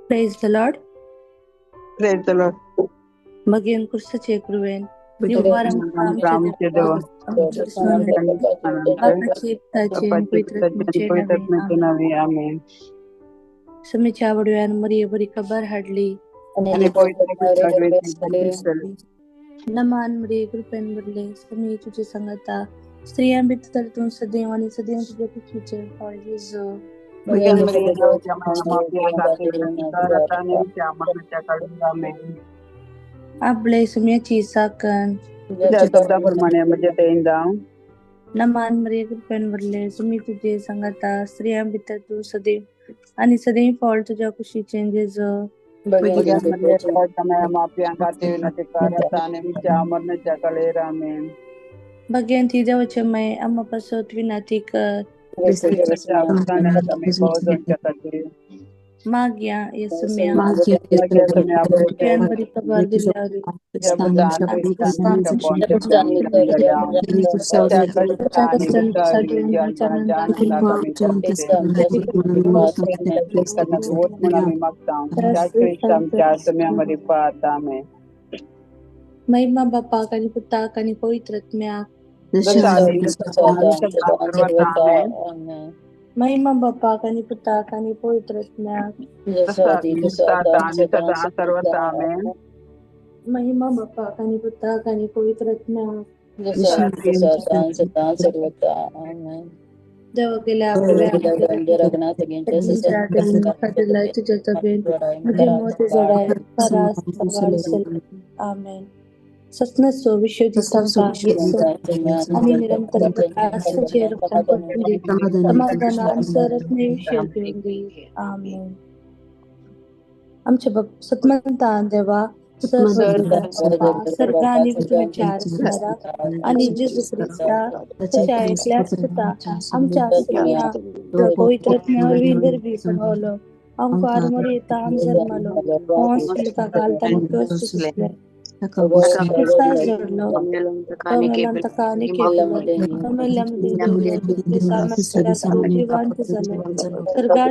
Praise the Lord. Praise the Lord. भगेन क्रिस्ताचे कृपेन आमच्या देवा बापाचे पिताचे पवित्र नावे आमेन. समीच्या वडव्यान मरिये बरी खबर हाडली. आणि पवित्र नमान मरिये कृपेन भरले, समी तुझे संगता, स्त्रियां भितर तूं सदैव आणि सदैव तुझ्या कुशीचे फळ जेजू. आपले सुम्याची साकन शब्दाप्रमाणे म्हणजे ते जावं. नमान मरिये कृपेन भरले, सुमी तुझे संगता, स्त्रियां भितर तूं सदैव आणि सदैव फळ तुझ्या कुशीचे जेजू. भगवंती देवाचे मय आम्हा पासत विनंती कर. मागया येसुम्या बरी खबर दिल्यावर महिमा बापाक आणि पुताक आणि पवित्र आत्म्याक. महिमा बापाक आणि पुताक आणि पवित्र आत्म्याक. महिमा बापाक आणि पुताक आणि पवित्र आत्म्याक. देव केल्या तुझ्या तबेन आमेन. सत्नसो विश्वजितांका आणि निरंतर समाधानान सरत्ने विश्व. आमेन. आमच्या बाप सतमंतान देवा सर्गानी विचार आणि जेजू ख्रिस्ता तशा एकल्याच सुता आमच्या पवित्र गर्भी समवलो आमकां मरियेता आम जन्मलो हॉस्पिटल घालताना सुचले जोडलो जिवंत जालो सरकार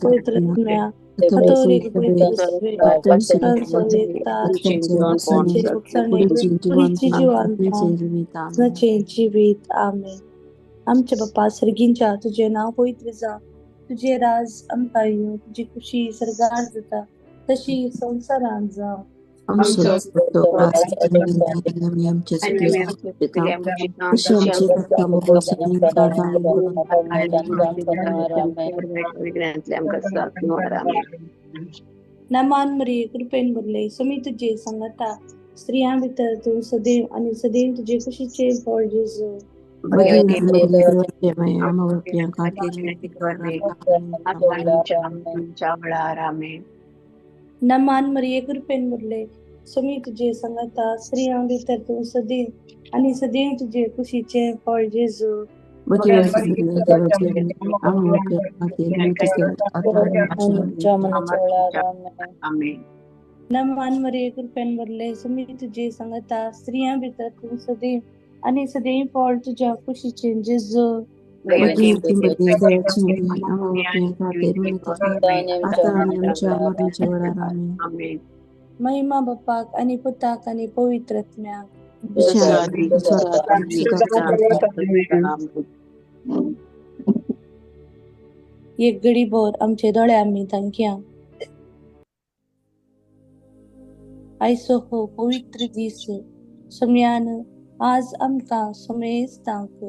पवित्र जीवित. आमेन. आमच्या बाप्पा सर्गींच्या तुझे नाव पवित्र जावं, तुझे राज आमकां येवं, तुजी खुशी सर्गार जाता तशी संवसारांत जावं. नमान मरिये कृपेन भरले, समी तुझे संगता, स्त्रियां भितर तूं सदैव आणि सदैव तुझे कुशीचे फळ जेजू. नमान मरिये कृपेन भरले, समी तुझे संगता, स्त्रियां भितर तूं सदैव आणि सदैव तुझे कुशीचे फळ जेजू. नमान मरिये कृपेन भरले, समी तुझे संगता, स्त्रियां भितर तूं सदैव आणि सदैव फळ तुझ्या कुशीचे जेजू. महिमा बापाक आणि पुताक आणि पवित्र आत्म्याक. एक घडी भर आमचे दोळे आमी तांकया. आयचो हो पवित्र दीस सम्यान आज आमकां समेस्तांक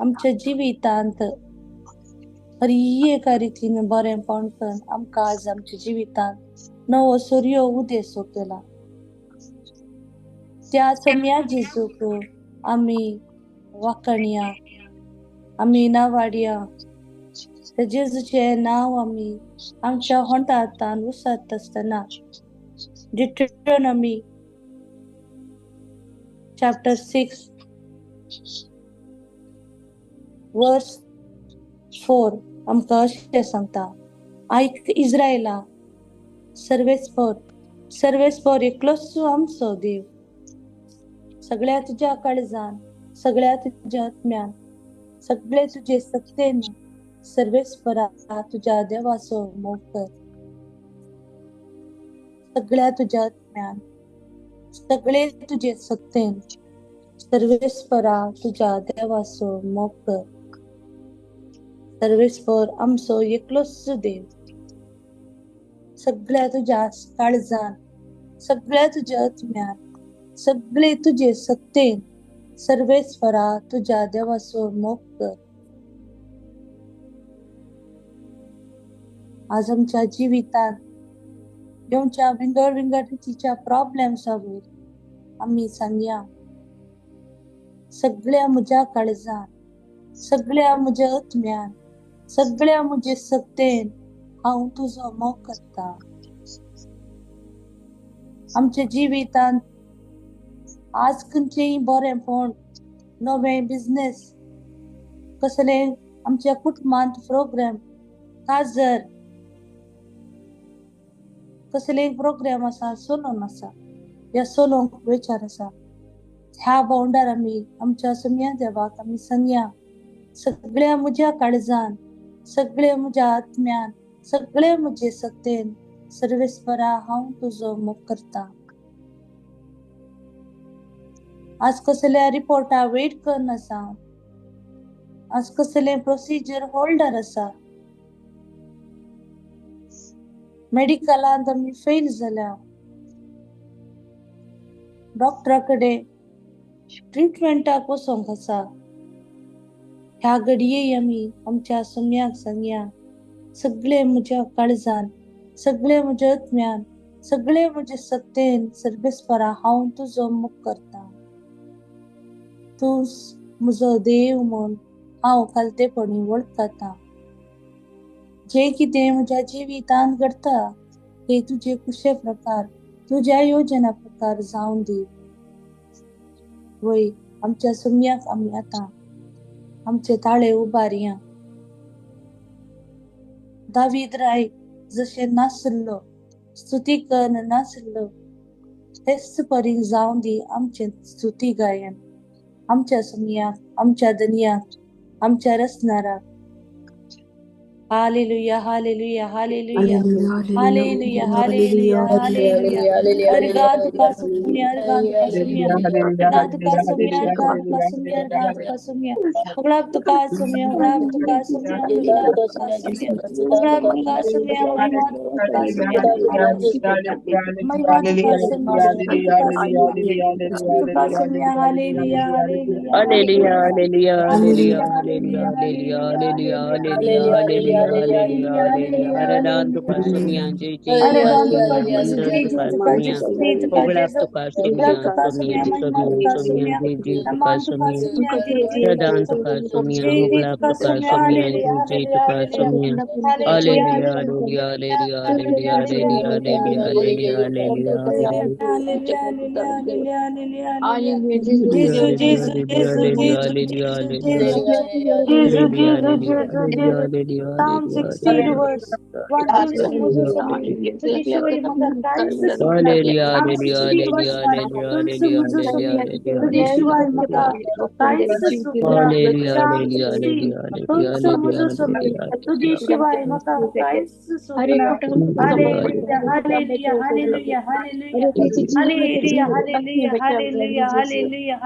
आमच्या जिवितांत हर एका रितीन बरेंपण करून आमकां आज आमच्या जिवितांत नवो सूर्य उदेसो केला. त्या सम्या जेजूक आमी वाकणया, आमी नावाडया. त्या जेजूचें नांव आमी आमच्या होंठांत उसत आसतना डिटरोनॉमी चॅप्टर 6 वर्स 4 आमकां अशें सांगता, आयक इस्रायला, सर्वेस्पर सर्वेस्पर एकलोच आमचो देव, सगळ्या तुज्या काळजान, सगळ्या तुज्या आत्म्यान, सगळे तुजे सत्तेन सर्वेस्परा तुज्या देवाचो मोग कर. सगळ्या तुज्या आत्म्यान, सगळे तुजे सत्तेन सर्वेस्परा तुज्या देवाचो मोग कर. सर्वेस्पर आमचो एकलोच देव. सगळ्या तुज्या काळजान, सगळ्या तुज्या आत्म्यान, सगळे तुजे सत्तेन सर्वेस्परा तुज्या देवाचो मोग कर. आज आमच्या जिवितांत येवच्या विंगड विंगड रितीच्या प्रॉब्लेम्सा वयर आमी सांगया, सगळ्या म्हज्या काळजान, सगळ्या म्हज्या आत्म्यान, सगळ्या म्हजे सत्तेन हांव तुजो मोग करता. आमच्या जिवितांत आज खंयचेय बरेंपण, नवें बिजनेस, कसलें आमच्या कुटुंबांत प्रोग्राम, काजर कसले प्रोग्राम आसा, चलोन आसा या चलोवंक विचार आसा, ह्या बाउंडार आमी आमच्या सुम्या देवाक आमी सांगया, सगळ्या म्हज्या काळजान, सगळे म्हज्या आत्म्यान, सगळे म्हजे सत्तेन सर्वेस्परा हांव तुजो मोग करता. आज कसल्या रिपोर्टा वेट करून आसा, आज कसले प्रोसिजर होल्डर आसा, मेडिकलांत आमी फेल जाल्या, डॉक्टरा कडेन ट्रिटमेंटाक वचोंक आसा, ह्या घडये आमी आमच्या सुम्याक सांगया, सगळे म्हज्या काळजान, सगळे म्हज्या आत्म्यान, सगळे म्हजे सत्तेन सर्वेस्परा हांव तुजो मोग करता. तूं म्हजो देव म्हूण हांव खालतेपणी वळखता. जें कितें म्हज्या जिवितांत घडटा ते तुजे कुशे प्रकार, तुज्या योजना प्रकार जावन दी. वय आमच्या सुम्याक आमी आतां आमचे ताळे उबारया. दावीद राय जशें नासलो, स्तुती कर नासलो, तेच परी जावन दी आमचें स्तुती गायन आमच्या सुम्याक, आमच्या दनयाक, आमच्या रचणाराक. Hallelujah, hallelujah, hallelujah, hallelujah, hallelujah, hallelujah. अर्गात का सुमिया, अर्गात का सुमिया, अर्गात का सुमिया, अर्गात का सुमिया, अर्गात का सुमिया, उगड़ाब का सुमिया, उगड़ाब का सुमिया, उगड़ाब का सुमिया, उगड़ाब का सुमिया, महिमा का सुमिया, महिमा का सुमिया, का सुमिया. Hallelujah, hallelujah, hallelujah, hallelujah, hallelujah, hallelujah, hallelujah, hallelujah, hallelujah, hallelujah. अरदान तुका सुमिया, जय जय तुका सुमिया, मंदर तुका सुमिया, उगड़ाब तुका सुमिया, सुमिया, सुमिया, जय जय तुका सुमिया, प्रदान तुका सुमिया, उगड़ाब तुका सुमिया, जय जय तुका सुमिया. Hallelujah, hallelujah, hallelujah, hallelujah, hallelujah, hallelujah, hallelujah, hallelujah. Jesus, Jesus, Jesus, Jesus, Jesus, Jesus, Jesus, Jesus. Psalm 16 verse 1 तुझं स्वामी, तुझ्याशिवाय म्हाका कांयच सुचना. Psalm 16 verse 1 तुझं म्हजो स्वामी, तुझ्याशिवाय म्हाका कांयच सुचना. Psalm 16 तुझं म्हजो स्वामी, तुझ्याशिवाय म्हाका कांयच सुचना. Hallelujah, hallelujah, hallelujah, hallelujah, hallelujah, hallelujah, hallelujah, hallelujah, hallelujah,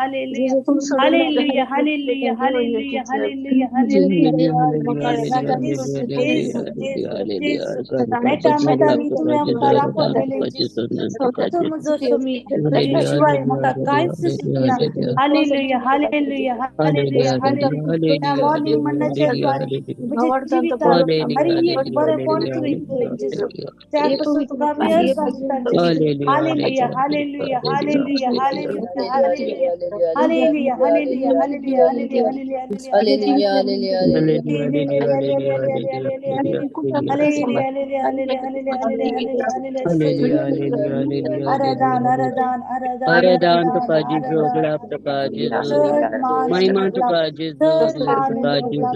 hallelujah, hallelujah, hallelujah, hallelujah, hallelujah. Jesus, Jesus, Jesus, Jesus. मेटा मेटांनी तुवें आमकां राखोवलेलें जेजू, तूं म्हजो स्वामी, तुज्या शिवाय म्हाका कांयच सुचना. Hallelujah, hallelujah, hallelujah, hallelujah. ह्या मॉर्निंग म्हणण्याच्या द्वारे म्हज्या जिवितांत हर एक बरेंपण तुवें दिलें जेजू, त्या पासून तुका आमी अर्ज मागता जेजू. Hallelujah, hallelujah, hallelujah, hallelujah, hallelujah, hallelujah, hallelujah, hallelujah, hallelujah, hallelujah, hallelujah. Hallelujah, hallelujah, hallelujah, hallelujah, hallelujah, hallelujah. आराधन आराधन आराधन आराधन तुका जेजू, गुलाब तुका जेजू, महिमा तुका जेजू, तुका जेजू.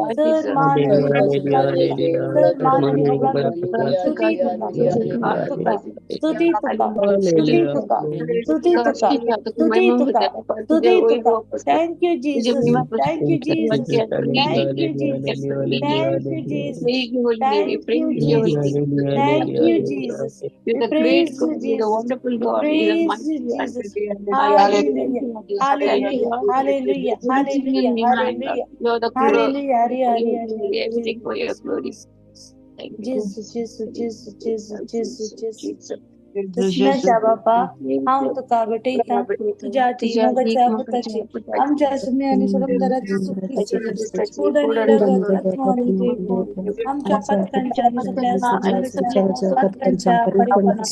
Hallelujah, hallelujah, hallelujah, hallelujah, hallelujah, hallelujah, स्तुती तुका, स्तुती तुका, स्तुती तुका, स्तुती तुका, स्तुती तुका. Thank you Jesus, thank you Jesus, thank you Jesus, thank you Jesus, thank you Jesus, thank you Jesus. You're We the great praise you, God, you're the Jesus. wonderful We God, you're the praise mighty you, God. Jesus. Thank Hallelujah, you, Lord. Thank you, hallelujah, Lord. hallelujah, Everything in hallelujah, behind, Lord. hallelujah, You're the glory, hallelujah, for hallelujah, your hallelujah. glory, everything for your glory. Thank you. Jesus, Jesus, Jesus, Jesus, Jesus, Jesus. Jesus. कृष्णाच्या बापा, हांव तुका भेटयतां तुज्या हाती मोगाच्या पुताची आमच्या सुम्या आनी सुरंदराची सुखी कूड आनी रगत आत्मो आनी देव आमच्या पातकांच्या आनी सगळ्या संवसाराच्या पातकांच्या परिपणाम.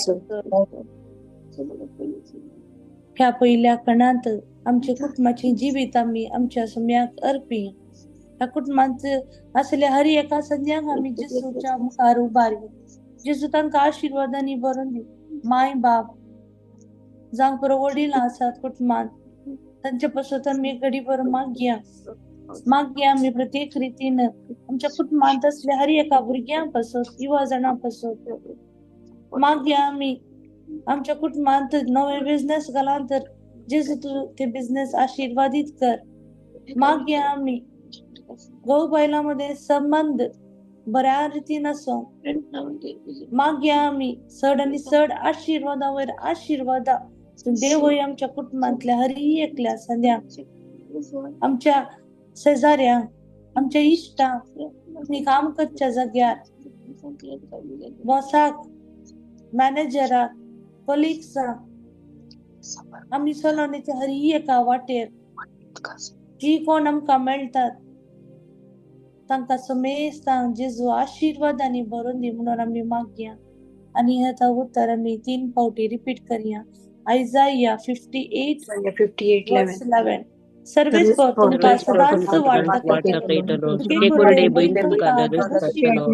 ह्या पयल्या कणांत आमच्या कुटुंबाची जिवीत आमी आमच्या सुम्याक अर्पी. ह्या कुटुंबांत आसल्या हर एका संज्ञाक आमी जेजूच्या मुखार उबारी. जेजू तांकां आशिर्वादांनी भरून दी. माय बाप जावं पुरो वडील आसात कुटुंबांत, तांचे पासत आमी घडी भर मागया मागया आमी प्रत्येक रितीन आमच्या कुटुंबांत आसल्या हर एका भुरग्यां पासत, युवा जाणां पासत मागया आमी. आमच्या कुटुंबांत नवे बिझनेस घाला तर जेजू तूं ते बिझनेस आशिर्वादीत कर. मागया आमी घोव बायलां मदें संबंद बऱ्या रितीन आसूं. मागया आमी चड आनी चड आशिर्वादा वयर आशिर्वादा देवय आमच्या कुटुंबांतल्या हर एकल्या संद्यांक, आमच्या शेजाऱ्यांक, आमच्या इश्टांक, आमी काम करच्या जाग्यार बॉसाक, मॅनेजराक, कलिग्सांक आमी चलोवण्याच्या हर एका वाटेर जी कोण आमकां मेळटात तांकां समेस्तांक जेजू आशिर्वादांनी भरून दी म्हणून आमी मागया. आनी आतां उतर आमी 3 फावटी रिपीट करया. आयजाया 58 58:11. verse 11. सर्वेस्पर तुमकां सदांच वाट दाखयतलो, सुके कोरडे बैल तुमकां धादोस करतलो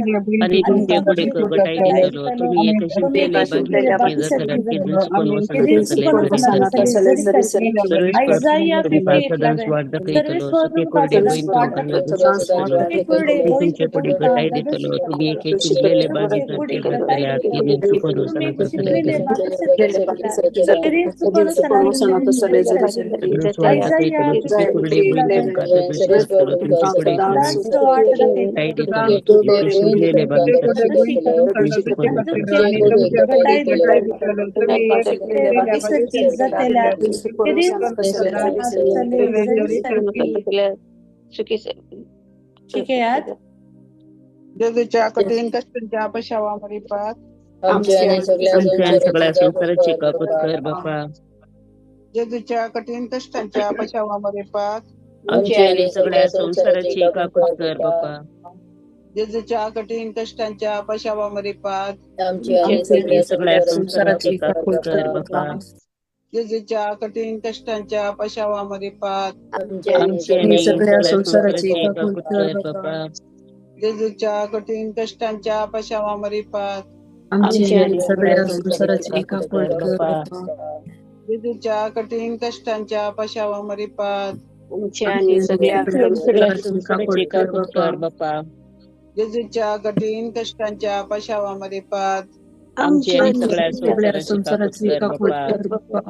आनी तुमचे कुडीक घटाय दितलो. तुमी एक शिंपलेले बागी सारखे जातले की दुस्कोन वसना तसले जरी सारखे. सर्वेस्पर आयजाया तुमकां 58 सदांच 11. वाट दाखयतलो, सर्वेस्पर सुके तुमकां कोरडे बैल सदांच वाट तुमकां दाखयतलो, धादोस करतलो सुके कोरडे आनी बैल तुमचे कुडीक तुमकां घटाय धादोस दितलो. तुमी एक करतलो, शिंपलेले तुमचे बागी सारखे कुडीक जातले घटाय की दितलो, दुस्कोन तुमी वसना एक तसले शिंपलेले जरी बागी सारखे जातले की दुस्कोन वसना तसले जरी सारखे. सदांच वाट आयजाया दाखयतलो, सुके 58 कोरडे बैल 11. तुमकां धादोस करतलो, तुमचे कुडीक सदांच वाट घटाय दाखयतलो, दितलो. तुमी एक शिंपलेले बागी सारखे धादोशी करून दुस्कोन आनी वसना तुमचे तसले कुडीक घटाय जरी दितलो, शिंपलेले बागी सारखे जातले की दुस्कोन वसना तसले जरी सारखे. शिकयात. जेजूच्या कठीण कष्टांच्या पशावामरी पात आमच्या आणि सगळ्या आमच्या आणि सगळ्या संसाराची संवसाराची काकूत काकूत कर कर बापा. बापा. जेजूच्या कठीण कष्टांच्या पशावामरी पात आमच्या आमच्या आणि आणि सगळ्या सगळ्या संवसाराची संसाराची काकूत काकूत कर कर बापा. बापा. जेजूच्या कठीण कष्टांच्या पशावामरी पात आमच्या आणि आमच्या सगळ्या आणि सगळ्या संसाराची संवसाराची काकूत काकूत कर कर बापा. बापा. जेजूच्या कठीण कष्टांच्या पशावामरी पात आमच्या आणि आमच्या सगळ्या आणि संसाराची सगळ्या संवसाराची काकूत काकूत कर कर बापा. बापा. जेजूच्या कठीण कष्टांच्या पशावामरी पात आमच्या आमच्या आणि सगळ्या सगळ्या संवसाराची संसाराची काकूत काकूत कर कर बापा. बापा. जेजूच्या कठीण कष्टांच्या पशावामरी पात आमच्या आणि सगळ्या आमच्या आणि सगळ्या संवसाराची काकूत कर बापा. जेजूच्या कठीण कष्टांच्या पशावामरी पात आमच्या आणि सगळ्या सगळ्या संवसाराची काकूत संसाराची कर काकूत बापा. कर बापा.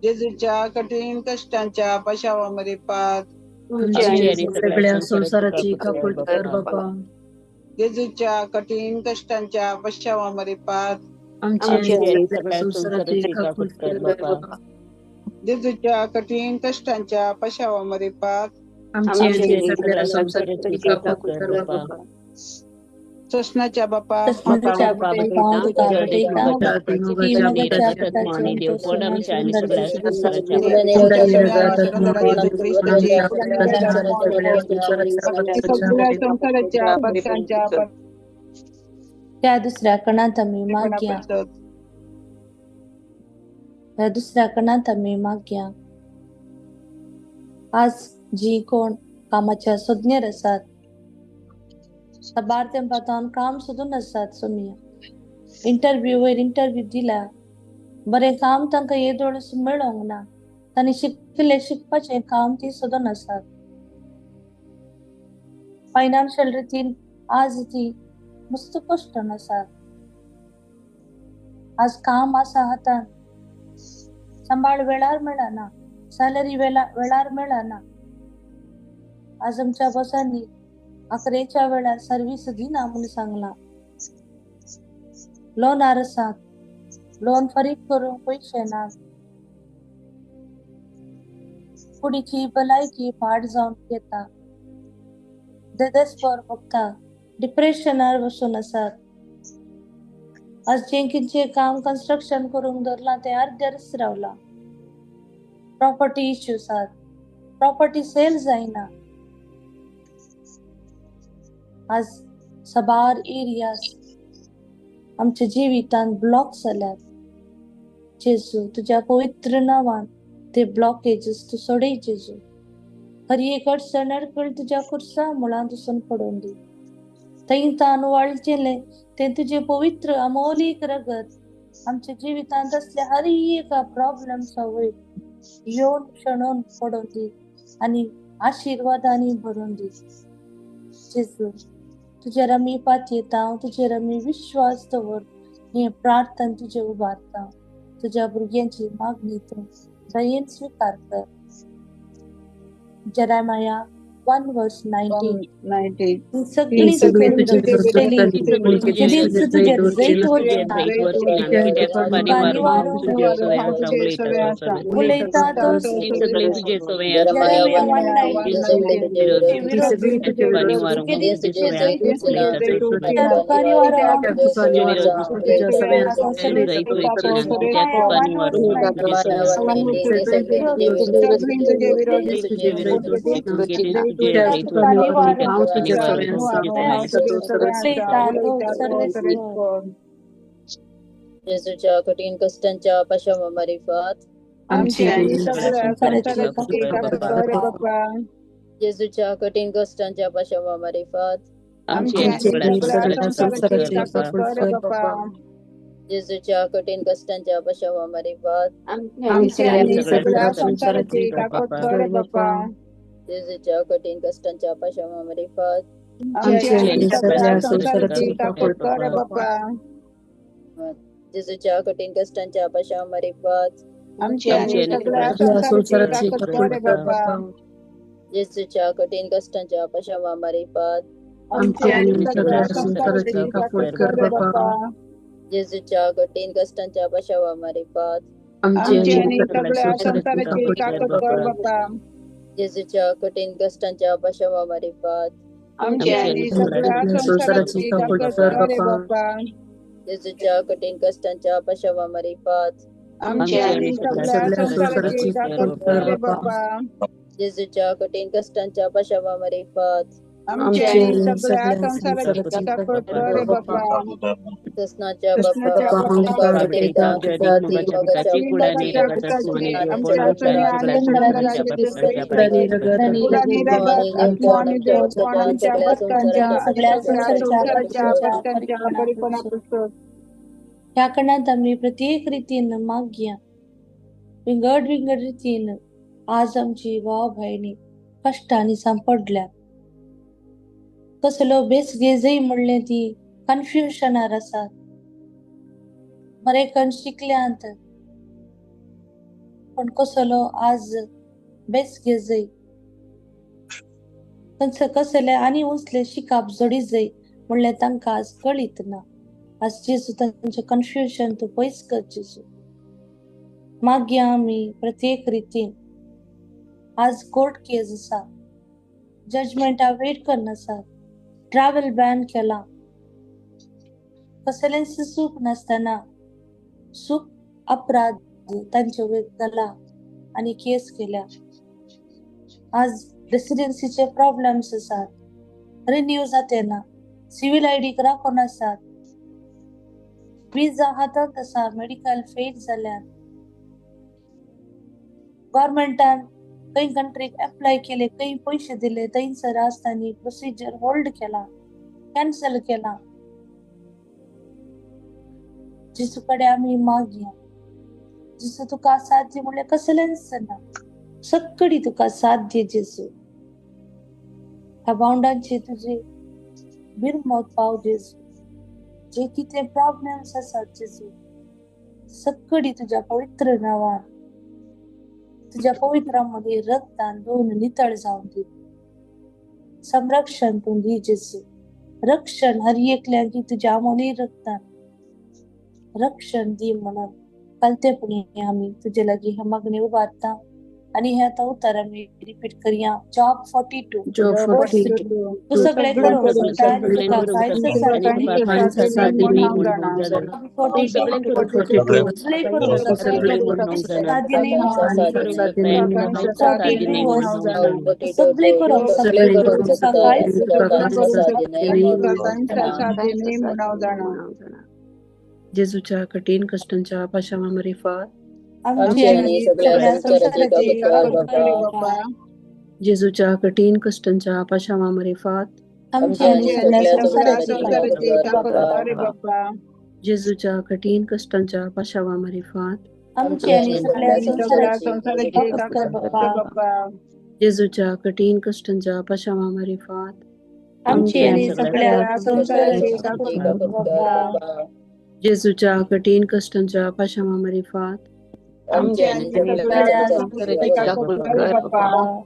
जेजूच्या कठीण कष्टांच्या पशावामरी पात आमच्या आमच्या आणि आणि सगळ्या सगळ्या संवसाराची संसाराची काकूत काकूत कर कर बापा. बापा. जेजूच्या कठीण कष्टांच्या पशावामरी पात आमची आमच्या आणि आणि सगळ्या सगळ्या संसाराची संवसाराची काकूत काकूत कर कर बापा. बापा. जेजूच्या कठीण कष्टांच्या पशावामरी पात आमची आमच्या आणि आमच्या आणि सगळ्या सगळ्या संसाराची संवसाराची काकूत काकूत कर कर बापा. बापा. ससनाच्या बापा, ससनाच्या हांव बापा, तुका हांव तुका तुझ्या भेटयतां, मोगाच्या तुझ्या पुताची की मोगाच्या आनी मोगाच्या पुताची रगत आत्मो पुताची आनी आमच्या देवपण आमच्या आणि सगळ्या सुंदर संवसाराच्या सगळ्या संसाराच्या सगळ्या पक्षांच्या त्या दुसऱ्या कणांत आमी मागया, त्या दुसऱ्या कणांत आमी मागया. आज जी कोण कामाच्या सोदनेर आसात साबार तेंपांत काम सोदून आसात सोमिया, इंटरव्यू वयर इंटरव्यू दिला, बरें काम तांकां येदोळ मेळोंक ना, तांणी शिकले शिकपाचें काम ती सोदून आसात. फायनान्शियल रितीन आज ती मस्त कश्टान आसात. आज काम आसा हातान, सांबाळ वेळार मेळना, सॅलरी वेळार मेळना. आज आमच्या बॉसांनी अकरेच्या वेळार सर्वीस दिना म्हणून सांगला. लोनार आसात, लोन फारीक करूंक पयशे ना, कुडीची भलायकी पाड जावन घेता, देदेस्पर भोगता, डिप्रेशनार बसून आसात. आज जें कितें काम कन्स्ट्रक्शन करूंक धरलां तें अर्द्यारच रावलां. प्रॉपर्टी इश्यूज आसात, प्रॉपर्टी सेल जायना. आज साबार एरियाज आमच्या जिवितांत ब्लॉक जाल्यात. जेजू तुज्या पवित्र नांवान ते ब्लॉकेजीस तूं सोडय जेजू. हर एक अडचण अडकळ तुज्या खुर्सा मुळांत वचून पडून दी. थंय वाळचेलें तें तुजें पवित्र अमोलीक रगत आमच्या जिवितांत असल्या हर एका प्रॉब्लम्सा वयर येवन शेणोवन पडून दी आनी आशिर्वादांनी भरून दी. जेजू तुजेर आमी पातयेता, तुजेर आमी विश्वास दवर, हे प्रार्थना तुजे उबारता. तुज्या भुरग्यांची मागणी तूं दयेन स्विकार कर. Jeremiah 1:19. सगळी उलयता तो जेजूच्या कठीण कष्टांच्या पाशामारिफात जेजूच्या कठीण कष्टांच्या पाशामारिफात जेजूच्या कठीण कष्टांच्या पाशामारिफात जेजूच्या कठीण कष्टांच्या पाशामारिफात जेजूच्या कठीण कष्टांच्या पाशामारिफात जेजूच्या कठीण कष्टांच्या पाशामारिफात जेजूच्या कठीण कष्टांच्या पाशामारिफात जेजूच्या कठीण कष्टांच्या पाशामारिफात जेजूच्या कठीण कष्टांच्या पाशामारिफात जेजूच्या कठीण कष्टांच्या पाशामारिफात कृष्णाच्या ह्या कारणात आमी प्रत्येक रितीन मागया, विंगड विंगड रितीन आज आमची भाव भयणी कश्टांनी सांपडल्या. कसलो बेस घेजय म्हणलें ती कन्फ्युजनार आसात. बरे कण शिकल्यांत पण कसलो आज बेस घेजय कसले आनी उंचले शिकाप जोडी जाय म्हणलें तांकां आज कळीत ना. आज जेजू तांचें कन्फ्युजन तूं पयस कर जेजू. मागया आमी प्रत्येक रितीन आज कोर्ट केस आसा, जजमेंटा वेट करना आसा, ट्रॅव्हल बॅन केला, कसलेंच चूक नासतना चूक अपराध तांचे वयर घाला आनी केस केल्या. आज रेसिडेन्सीचे प्रॉब्लेम्स आसात, रिन्यू जाते ना, सिव्हिल आयडी राखून आसात, विजा हातांत आसा, मेडिकल फेल जाल्यान, गव्हर्मेंटान खंय कंट्रीक एप्लाय केले, खंय पयशे दिले, थंयसर आसतानी प्रोसिजर होल्ड केला. कॅन्सल केला. जेजू कडेन आमी मागया. जेजू तुका साध्य म्हणल्यार कसलेंच ना, सक्कडी तुका साध्य जेजू. ह्या भावंडांची तुजी बिरमत पाव जेजू. जे कितें प्रॉब्लेम्स आसात जेजू सक्कडी तुज्या पवित्र नांवान तुज्या पवित्रा मदीं रक्तान धुवन नितळ जावन दी. संरक्षण तूं दी जेजू. रक्षण हर एकल्याक तुज्या अमोली रक्तान रक्षण दी म्हणून कलतेपणी आमी तुजे लागीं हे मागणी उबारता आनी हे आतां उतर आमी रिपीट करया. जॉब 42. जॉब 42. तूं सगळें करूंक शकता आनी तुका कांयच असाध्य न्ही. 42. सगळें करूंक शकता, साध्य न्ही. 42 वर्स. सगळें करूंक शकता, तुका कांयच साध्य न्ही म्हणून हांव जाणा. जेजूच्या कठीण कश्टांच्या पाशावा मारिफात आमची आनी सगळ्या संवसाराची काकूट कर बापा. जेजूच्या कठीण कश्टांच्या पाशावा मारिफात आमची आनी सगळ्या संवसाराची संवसाराची काकूट काकूट कर कर बापा. बापा. जेजूच्या कठीण कश्टांच्या पाशावा मारिफात आमची आनी सगळ्या सगळ्या संवसाराची संवसाराची काकूट कर काकूट कर बापा. बापा. जेजूच्या कठीण कश्टांच्या पाशावा मारिफात आमची आनी सगळ्या सगळ्या संवसाराची संवसाराची काकूट काकूट कर कर बापा. बापा. जेजूच्या कठीण कश्टांच्या पाशावा मारिफात आमची आमची आनी आनी सगळ्या सगळ्या संवसाराची संवसाराची काकूट काकूट कर कर बापा. बापा.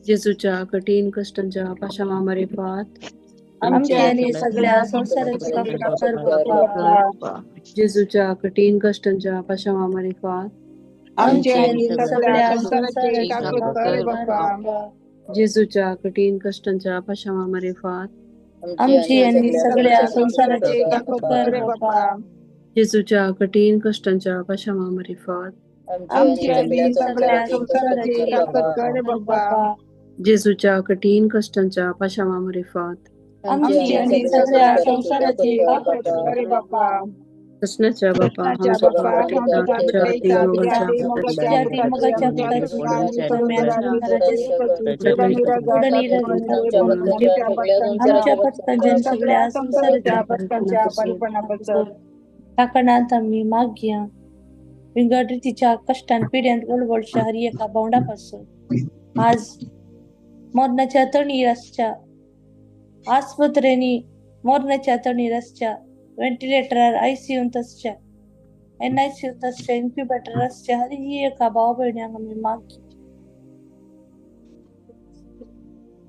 जेजूच्या कठीण कश्टांच्या पाशावा मारिफात आमची आमची आनी आनी सगळ्या सगळ्या संवसाराची संवसाराची काकूट काकूट कर कर बापा. बापा. जेजूच्या कठीण कश्टांच्या पाशावा मारिफात आमची आमची आनी आनी सगळ्या सगळ्या संवसाराची संवसाराची काकूट काकूट कर कर बापा. बापा. जेजूच्या कठीण कश्टांच्या पाशावा मारिफात आमची आनी सगळ्या सगळ्या संवसाराची संवसाराची काकूट काकूट कर कर बापा. बापा. जेजूच्या कठीण कश्टांच्या पाशावा मारिफात आमची आमची आनी आनी सगळ्या सगळ्या संवसाराची संवसाराची काकूट काकूट कर कर बापा. बापा. जेजूच्या कठीण कश्टांच्या पाशावा मारिफात आमची आमची आनी आनी सगळ्या सगळ्या संवसाराची संवसाराची काकूट काकूट कर बापा. कृष्णाच्या बापा कृष्णाच्या हांव तुका बापा हांव भेटयतां तुका तुज्या भेटयतां अति तुज्या मोगाच्या अति पुताची मोगाच्या तुज्या अति मोगाच्या पुताची पुताची आमच्या सोम्याच्या आमच्या आमच्या राजा जेजू कुडणीरा कुडणीरा आमच्या आमच्या भक्तांच्या भक्तांच्या आनी सगळ्या संवसाराच्या संवसाराच्या भक्तांच्या बरेपणापासून काकणांत आमी मागया. विंगड रितीच्या कश्टान पिड्यांत वळवळच्या हर एका भावंडापासून आज मरणाच्या तणीर आसच्या आस्पत्रेंनी मरणाच्या तणीर आसच्या व्हेंटिलेटरार आयसीयूंत आसच्या एनआयसीयूंत आसच्या इन्क्युबेटर आसच्या हर एका भाव भयण्यांक आमी मागया.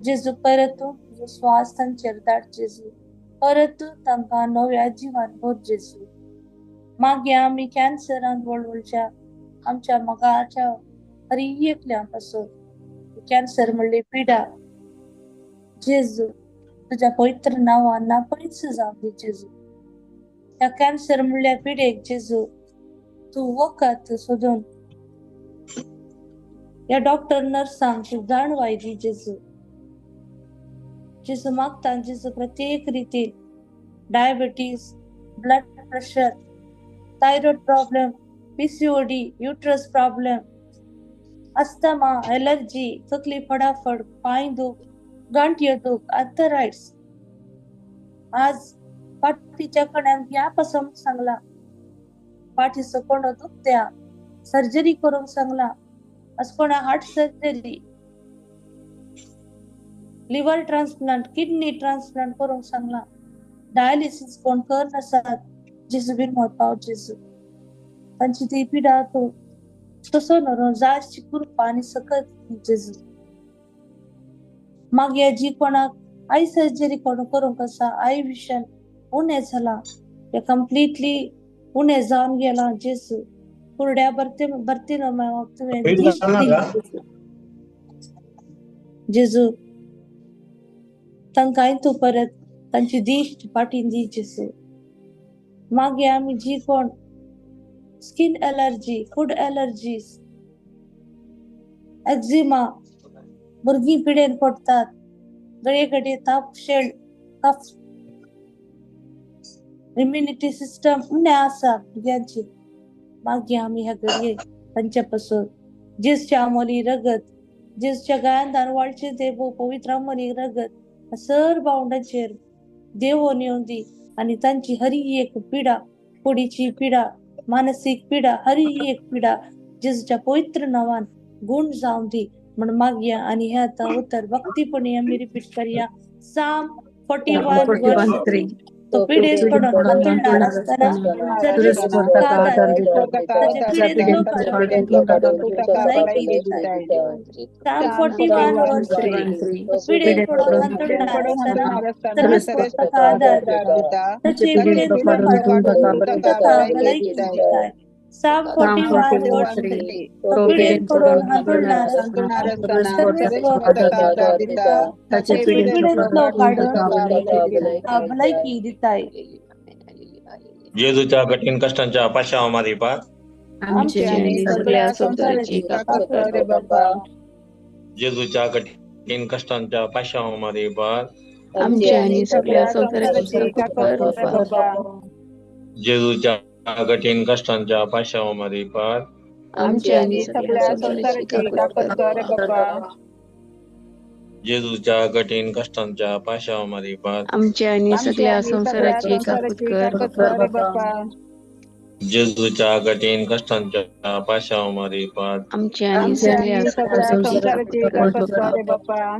जेजू परत तूं तुजो स्वास तांचेर धाड जेजू. परत तूं तांकां नव्या जिवान भर जेजू. मागीर आमी कॅन्सरान वळवळच्या आमच्या मोगाच्या हर एकल्या पासून कॅन्सर म्हणली पिडा जेजू तुज्या पवित्र नांवान ना पयस जावं दी जेजू. ह्या कॅन्सर म्हणल्या पिडेक जेजू तूं वखद सोदून ह्या डॉक्टर नर्सांक तूं जाणवाय दी जेजू. जेजू मागता जेजू प्रत्येक रितीन diabetes, blood pressure, thyroid problem, PCOD, uterus problem, asthma, allergy, तकली फडाफड, पांय दूख, गांठयो दूख, आर्थरायट्स. आज पाठीच्या कण्याक गॅप आसा म्हूण सांगला, पाठीचो कोणो दुखत्या सर्जरी करूंक सांगला, आज कोणा heart surgery, liver transplant, kidney transplant करूंक सांगला, डायलिसीस कोण कर नासात जेजू बिरमत पाव जेजू. तांची ती पिडा तूं तसो न्हू जायची कृपा आनी सकत दी जेजू. मागीर जी कोणाक I surgery कोण करूंक आसा, I vision उणें जाला, ते कंप्लिटली उणें जावन गेलां जेजू. कुरड्या भरती भरती तुवें दिश्ट दिली जेजू. जेजू तांकांय तूं परत तांची दिश्ट फाटीं दी जेजू. मागीर आमी जी कोण skin allergy, food allergies, eczema, भुरगीं पिडेन पडटात, घडये घडये ताप, शेळ, कफ, इम्युनिटी सिस्टम उणें आसा भुरग्यांची. मागीर आमी ह्या घडये तांचे पासून जेजूच्या आमोली रगत, जेजूच्या गायांदान वाळचें ते पवित्र आमोली रगत सर भावंडांचेर देवोन येवन दी आनी तांची हरी एक पिडा, कुडीची पिडा, मानसीक पिडा, हरी एक पिडा जेजूच्या पवित्र नांवान गुण जावं दी म्हण मागया. आनी हे आतां उतर भक्तीपणी आमी रिपीट करया. Psalm 41 verse 3. तो पिडेन पडून हांतुळणार आसतना सर्वेस्पर ताका आदार दिता, ताचे पिडेंतलो काडून ताका भलायकी दिता. Psalm 41 verse 3. तो पिडेन पडून हांतुळणार आसतना सर्वेस्पर ताका आदार दिता, ताचे पिडेंतलो काडून ताका भलायकी दिता. Psalm 41 verse 3. तो पिडेन पडून हांतुळणार आसतना सर्वेस्पर ताका आदार दिता, ताचे पिडेंतलो काडून ताका भलायकी दिता. जेजूच्या कठीण कष्टांच्या पाशावामारी पात आमची आणि सगळ्या संसाराची काकूत कर बापा. जेजूच्या कठीण कष्टांच्या पाशावामारी पात आमची आणि सगळ्या संसाराची काकूत कर बापा. जेजूच्या कठीण कष्टांच्या पाशावामारी पात आमची आणि सगळ्या संसाराची काकूत कर बापा. जेजूच्या कठीण कष्टांच्या पाशावामारी पात आमची आणि सगळ्या संसाराची काकूत कर बापा. जेजूच्या कठीण कष्टांच्या पाशावामारी पात आमची आणि सगळ्या संसाराची काकूत कर बापा.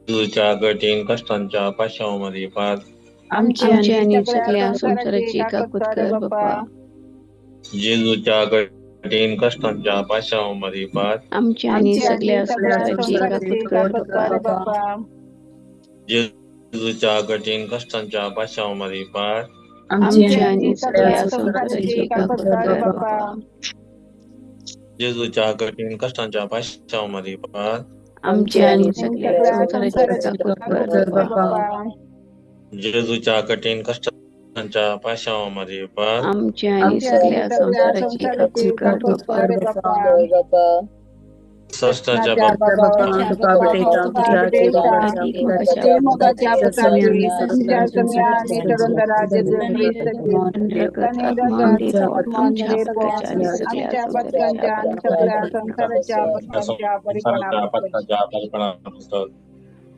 जेजूच्या कठीण कष्टांच्या पाशावामारी पात आमची आणि सगळ्या संसाराची काकूत कर बापा. जेजूच्या कठीण कष्टांच्या पाशावामारी पात आमची आणि सगळ्या संसाराची काकूत कर बापा. जेजूच्या कठीण कष्टांच्या पाशावामारी पात आमची आणि सगळ्या संसाराची काकूत कर बापा. जेजूच्या कठीण कष्टांच्या पाशावामारी पात आमची आणि सगळ्या संसाराची काकूत कर बापा. जेजूच्या कठीण कष्टांच्या पाशावामारी पात आमची आणि सगळ्या संसाराची काकूत कर बापा. सष्टाच्या बाबा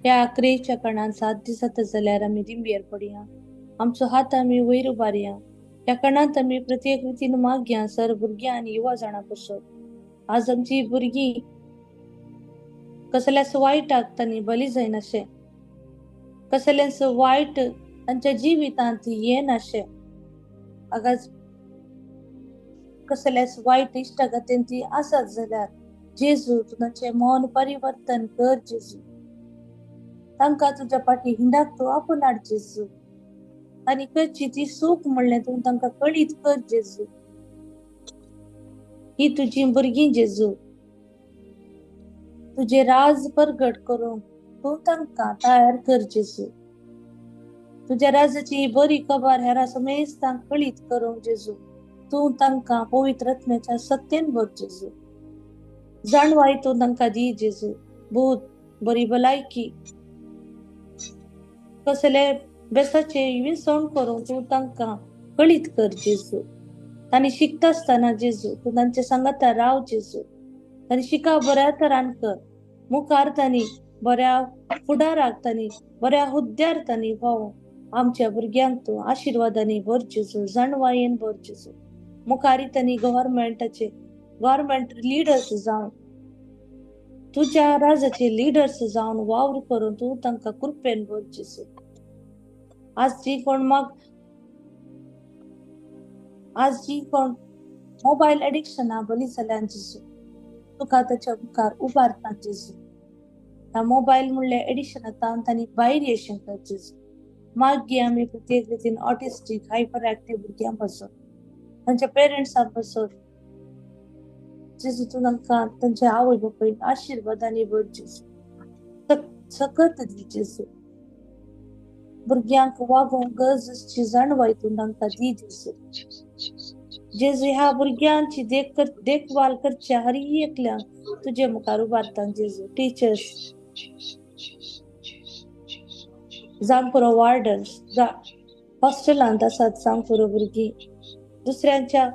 ह्या आक्रेच्या कणान 7 दिसात जाल्यार आमी दिंबेर पडया, आमचो हात आमी वयर उबारया. ह्या कणांत आमी प्रत्येक रितीन मागया सर भुरग्यां आनी युवा जाणां पसत. आज आमची भुरगीं कसल्याच वायटाक तांणी बली जायनाशें, कसलेंच वायट तांच्या जिवितांत येनाशें, आगाज कसल्याच वायट इश्टागतीन ती आसत जाल्यार जेजू तूं तांचें मन परिवर्तन कर जेजू. तांकां तुज्या फाटी हिंडाक तूं आपोवन हाड जेजू, आनी करची ती सूख म्हणलें तूं तांकां कळीत कर जेजू. ही तुजी भुरगीं जेजू, तुजें राज परगट करूंक तूं तांकां तयार कर जेजू. तुज्या राजाची बरी खबर हेरा समेस्तांक कळीत करूंक जेजू तूं तांकां पवित्र आत्म्याच्या सत्तेन भर जेजू. जाणवाय तूं तांकां दी जेजू, भूत बरी भलायकी कसले बेसाचे विसवण करूंक तूं तांकां कळीत कर जेजू. तांणी शिकता आसतना जेजू तूं तांचे सांगाता राव जेजू. तांणी शिका बऱ्या तरान कर, मुखार तांणी बऱ्या फुडाराक तांणी बऱ्या हुद्द्यार तांणी पावोवंक आमच्या भुरग्यांक तूं आशिर्वादांनी भर जेजू, जाणवायेन भर जेजू. मुखारी तांणी गव्हर्मेंटाचे गव्हर्मेंट लिडर्स जावन तुज्या राजाचे लिडर्स जावन वावर करून तूं तांकां कृपेन भर जेजू. आज जी कोण माग आज जी कोण मोबायल एडिक्शना बली जाल्यान जेजू तुका ताच्या मुखार उबारता जेजू. ह्या मोबायल म्हणल्या एडिक्शना तावन तांणी भायर येशें कर जेजू. मागीर आमी प्रत्येक रितीन ऑटिस्टीक हायपर एक्टीव भुरग्यां पासून तांच्या पेरंट्सां पासून जेजू तूं तांकां तांच्या आवय बापायन आशिर्वादांनी भर जेजू, सकत दी जेजू. भुरग्यांक वागोवंक गरज आसची जाणवाय तूं तांकां दी जेजू. जेजू ह्या भुरग्यांची देखभाल करच्या हर एकल्यांक तुजे मुखार उबारता जेजू. टिचर्स जावं पुरो, वार्डन्स हॉस्टेलांत आसात जावं पुरो, भुरगीं दुसऱ्यांच्या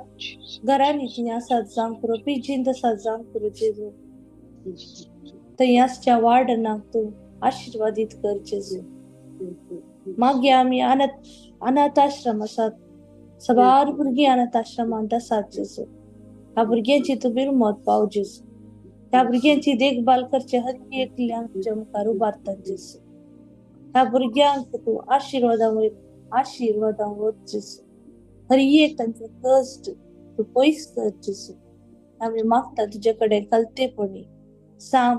घरांनी ती आसात जावं पुरो, पिजींत आसात जावं पुरो जेजू. थंय आसच्या वार्डनाक तूं आशिर्वादीत कर जेजू. मागीर आमी अनाथाश्रम आसात, साबार भुरगीं अनाथ आश्रमांत आसात जेजू. ह्या भुरग्यांची तूं बिरमत पाव जेजू. ह्या भुरग्यांची देखभाल करचे हर एकल्यांक तुज्या मुखार उबारतात जेजू. ह्या भुरग्यांक तूं आशिर्वादां वयर आशिर्वादां वत जेजू. हर एक तांचे कश्ट तूं पयस कर जेजू. आमी मागता तुजे कडेन कलतेपणी. साम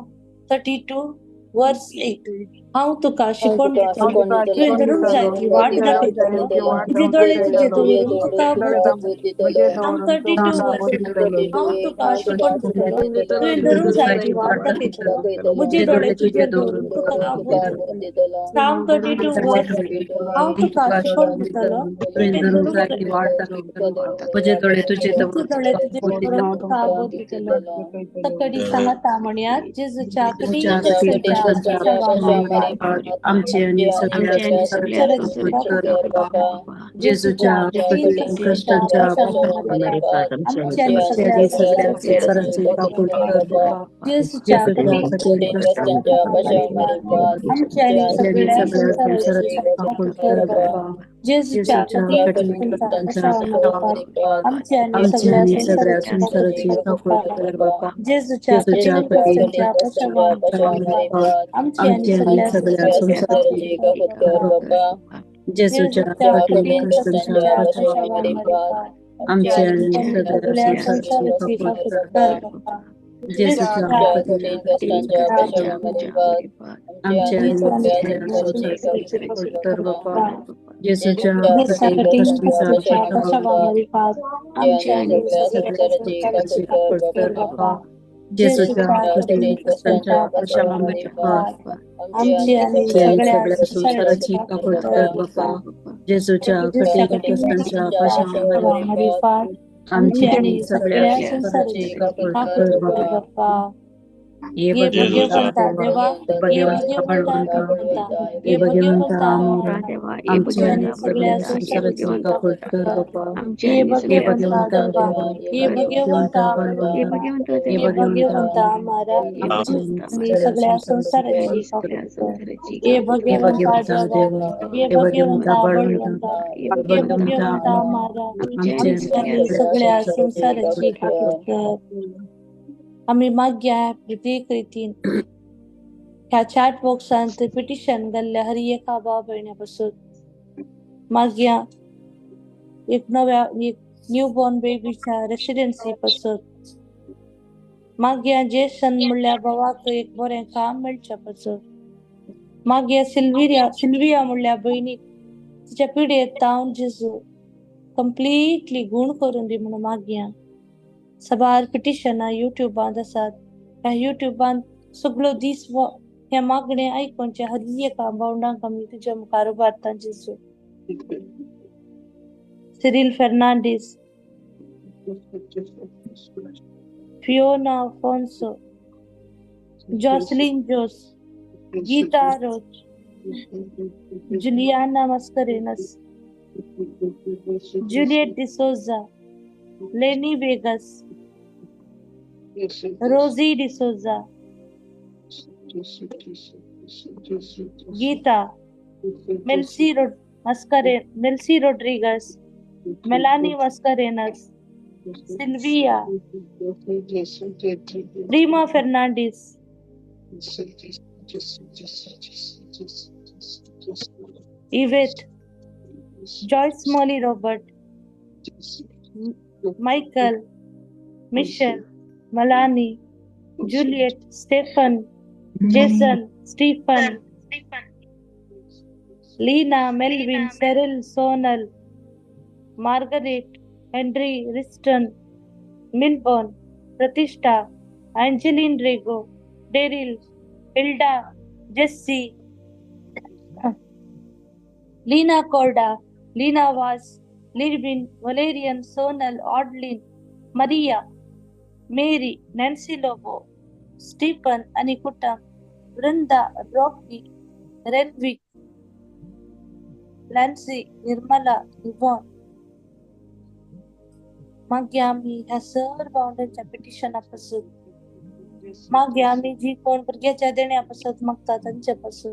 32:8. हांव तुका शिकोवन दितलो, तुवें धरूंक जाय ती वाट दाखयतलो, तुजे दोळे तुजे दवरून तुका बुद्द दितलो. साम 32:8. हांव तुका शिकोवन दितलो, तुवें धरूंक जाय ती वाट दाखयतलो, म्हजे दोळे तुजे दवरून तुका बुद्द दितलो. साम 32:8. हांव तुका शिकोवन दितलो, तुवें धरूंक जाय ती वाट दाखयतलो, म्हजे दोळे तुजे दवरून तुका बुद्द दितलो. तकडी सांगता म्हणयात जेजूच्या कठीण आमचे आनी सगळ्या संवसाराची कर बापा. जेजूच्या कठीण कश्टांच्या आमचे आनी सगळ्या संवसाराची काकूट कर बापा. जेजूच्या जेजूच्या कठीण कठीण कश्टांच्या आमचे आनी सगळ्या सगळ्या संवसाराची संवसाराची काकूट कर बापा. जेजूच्या जेजूच्या कठीण कठीण कश्टांच्या कश्टांच्या आमचे आनी आमचे सगळ्या आनी सगळ्या संवसाराची संवसाराची काकूट काकूट कर कर बापा. जेजूच्या जेजूच्या कठीण कठीण कश्टांच्या आमचे आनी आमचे आनी सगळ्या सगळ्या संवसाराची संवसाराची काकूट कर कर बापा. जेजूच्या जेजूच्या कठीण कठीण कश्टांच्या कश्टांच्या आमचे आमचे आनी आनी सगळ्या सगळ्या संवसाराची संवसाराची काकूट काकूट कर कर बापा. बापा. जेजूच्या जेजूच्या कठीण कठीण कश्टांच्या आमचे आमचे आनी आनी सगळ्या सगळ्या संवसाराची संवसाराची काकूट काकूट कर कर बापा. बापा. जेजूच्या जेजूच्या कठीण कठीण कश्टांच्या कश्टांच्या आमचे आनी सगळ्या सगळ्या संवसाराची संवसाराची काकूट काकूट कर कर बापा. बापा. जेजूच्या जेजूच्या कठीण कठीण कश्टांच्या कश्टांच्या आमचे आनी आमचे आनी सगळ्या सगळ्या संवसाराची संवसाराची काकूट काकूट कर कर बापा. बापा. जेजूच्या जेजूच्या कठीण कठीण कश्टांच्या कश्टांच्या आमचे आमचे आनी आनी सगळ्या सगळ्या संवसाराची संवसाराची काकूट काकूट कर कर बापा. बापा. ये ये जेजूच्या भगवंता देवा, ये भगवंता भगवंता बळवंता, बळवंता, ये ये भगवंता भगवंता आमोरा, आमोरा, आमचे आमचे आनी आनी सगळ्या सगळ्या संवसाराची संवसाराची काकूट काकूट कर कर. बापा. ये ये भगवंता भगवंता देवा, देवा, ये ये भगवंता भगवंता बळवंता, बळवंता, ये ये भगवंता भगवंता आमारा, आमचे आमचे आनी आनी सगळ्या सगळ्या संवसाराची संवसाराची काकूट कर. ये ये भगवंता भगवंता देवा, देवा, ये ये भगवंता भगवंता बळवंता, बळवंता, ये ये भगवंता भगवंता आमोरा, आमारा, आमचे आमचे आनी आनी सगळ्या सगळ्या संवसाराची संवसाराची काकूट कर. आमी मागया प्रत्येक रितीन ह्या चॅट बॉक्सांत पिटिशन घाल्ल्या हर एका भाव भयण्या पासून मागया एक नव्या एक न्यू बॉर्न बेबीच्या रेसिडेन्सी पासून मागया जेसन म्हणल्यार भावाक एक बरें काम मेळच्या पासून मागया सिल्विया म्हणल्यार भयणीक तिच्या पिडयेत तावन जेजू कंप्लिटली गूण करून दी म्हणून मागया. साबार पिटिशनां युट्यूबांत आसात. ह्या युट्यूबांत सगळो दीस हे मागणें आयकोनचें हर एका भावंडांक आमी तुज्या मुखार उबारता जेजू. Cyril Fernandes, Fiona Afonso, Jocelyn Jose, Geeta Roach, Juliana Mascarenhas, Juliet D'Souza, Lenny Vegas, Rosie D'Souza, Geeta, Melcy Rodrigues, Melanie Mascarenhas, Sylvia, Rima Fernandes, Yvette, Joyce Molly Robert, Michael, Michelle, Melanie, Juliet, Stephen, Jason, Stephen, Leena, Melvin, Cyril, Sonal, Margaret, Henry, Riston, Milburn, Pratishtha, Angeline Rego, Daryl, Hilda, Jesse, Leena Korda, Leena Vaz, Lirvin, Valerian, Sonal, Adeline, Maria, Mary, Nancy Lobo, Stephen आनी कुटुंब, Vrinda, Rocky, Renwick, Lancy, Nirmala, Yvonne. मागीर आमी ह्या सर्व भावंडांच्या पिटिशना पासून, मागीर आमी जी कोण भुरग्याच्या देण्या पासून मागता तांच्या पासून,